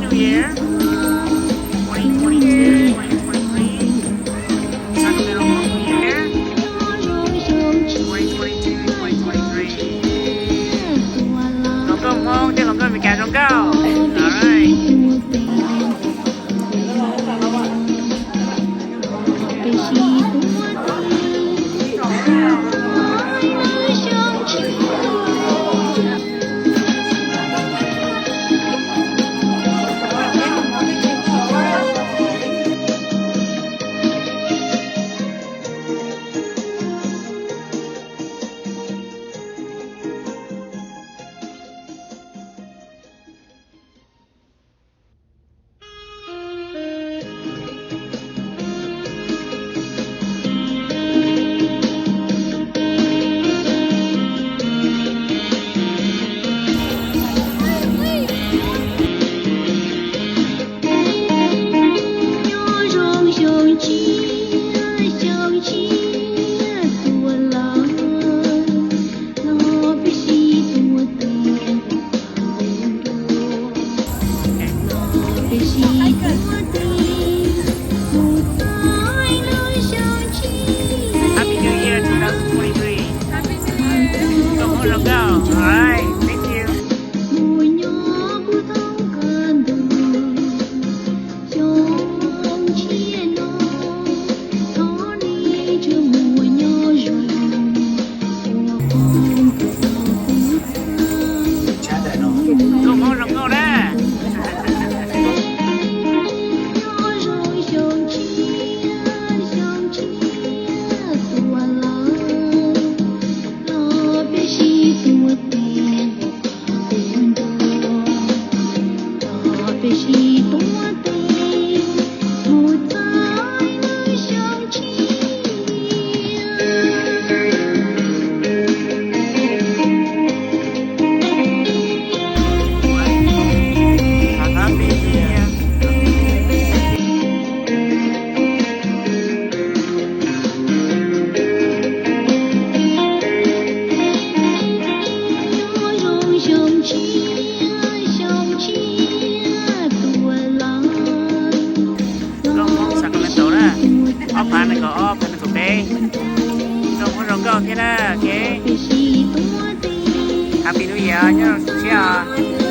New Year, twenty twenty-two, twenty twenty-three. Sacramento New Year, twenty twenty-two, twenty twenty-three. Hluas nkauj Hmoob thiab hluas nkauj Amelikas zoo nkauj. All right. Happy New Year two thousand twenty-three. Nkauj Hmoob zoo nkauj. All right, thank you. Nkauj Hmoob zoo nkauj na. Nkauj Hmoob Sacramento na, ob phav nees nkaum ob, ob phav nees nkaum peb. Nkauj Hmoob zoo nkauj thiab na, ok. Happy New Year, nyob zoo siab os.